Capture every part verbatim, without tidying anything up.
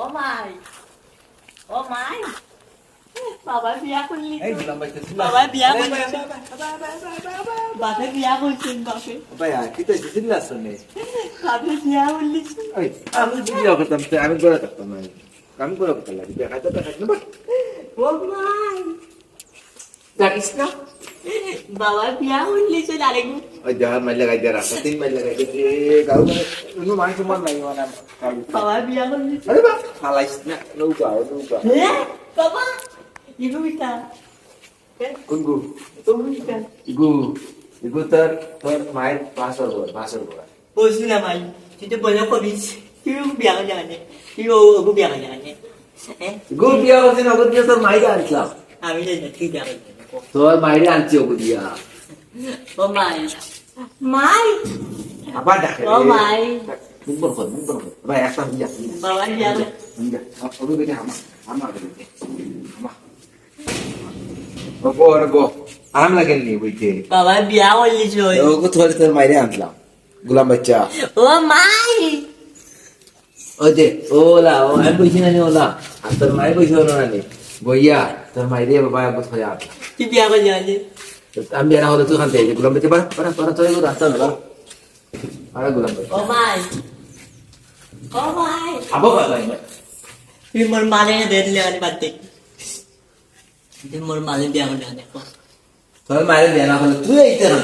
ও মাই, ও মাই, বাবা বিয়া করলি এই তো? দিলাম ভাই, তো দিলাম। বাবা বিয়া করলি তো? বাবা, বাবা, বাবা, বাবা, বাবা। বাপে বিয়া করছেন, বাপে। ভাই, আর কি তো দিলাম শুনে। বাপে বিয়া করলি তো? এই, আমি যদি বিয়া করতাম, তো আমি ঘরে থাকতাম না। আমি ঘরে থাকতাম না। দেখা তো দেখা না, বাবা। ও মাই। জানিস না? বাবা বিয়া করলি তো, আরেকবার। ওই যা মাইল লাগাই দে, রাস্তা তিন মাইল লাগাই দে। এ, গাঁও মানে, কোনো মান সম্মান নাই, মানে, বাবা বিয়া করলি তো। আরে বাবা, ফালাইস না, নৌকা, নৌকা। হ্যাঁ? বাবা, ইগু বিটা। কোন গু? তুমি বিটা। ইগু, ইগু তোর, তোর মায়ের বাসর ঘর, বাসর ঘর। বুঝলি না ভাই, তুই তো বলে করিস, তুই ওকে বিয়া করে জানে, তুই ও-, ওকে বিয়া করে জানে। হ্যাঁ? গু বিয়া করছে না, ওকে দিয়ে তোর মাইরে আনছিলাম। আমি জানি না, তুই বিয়া করে জানে। তোর মাইরে আনছি ওকে দিয়া। ও মাই, মাই। আবার ডাকে। ও মাই। মুখ বন্ধ কর, মুখ বন্ধ কর। ভাই, একটা বিয়া। বাবা বিয়া করে। বিয়া। ওকে বেটে আমার, আমার বেটে। আমার। ও গো, ও গো। আরাম লাগেনি বুঝতে? বাবা বিয়া করলি তুই। ওকে তোর, তোর মাইরে আনছিলাম। গোলাম বাচ্চা। ও মাই। ওই যে, ওলা, ও, আমি বইছি না নি ওলা। আর তোর মাই বইছে ওলা না নি। বইয়া, তোর মাই রে বাবা, একবার ধরে আন। তুই বিয়া করে যাওয়া যে। আমি বিয়া না হলে তুই খান থেকে, গোলাম বাচ্চা, বাড়া, বাড়া, বাড়া, তোর এগুলো রাস্তা না, বাড়া। বাড়া, গোলাম বাচ্চা। ও মাই। ও মাই। আবো ভাই, ভাই, ভাই। তুই মোর মানে না দেখলে আমি বাদ দে। তুই মোর মালে বিয়া করে আনে, কো। তোর মারে বিয়া না হলে তুই এইতে না।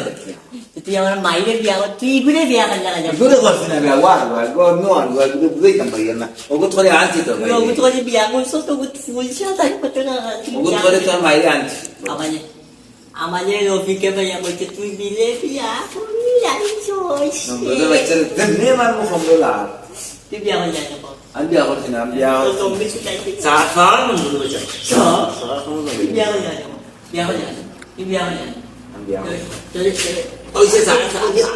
তুই আমার মাইরে বিয়া কর, তুই ইগুরে বিয়া কর লাগা যা। ইগুরে করছি না বিয়া, ওয়া, ওয়া, গো, নো, ওয়া, ওয়া, ইগুরে বুঝাইতাম পারি না। ওগো তোরে আনছি তো, তুই ভাই। ওগো তোরে বিয়া করছস, তো ওগো ফুল ছিল, তাই কত না, তুই ওগো বিয়া তোরে কর। তোর মাইরে আনছি। আমারে, আমারে রফিকে ভাইয়া বলছে, তুই বিলে বিয়া করবি, জানিস? নন্দুদের বাচ্চারে যেমনে মারবো, সম্বলা। তুই বিয়া করলি না কেন? আমি বিয়া করছি না, আমি বিয়া তো তুমি শুকাই দিবি। চা খাওয়ার মন বলবো, চা। চা। চা খাওয়ার মন বলবো। তুই বিয়া করলি না কেন? বিয়া করলি না কেন? তুই বিয়া করলি না কেন? আমি বিয়া করছি। চলে, চলে। ওই যে চা, চা, চা।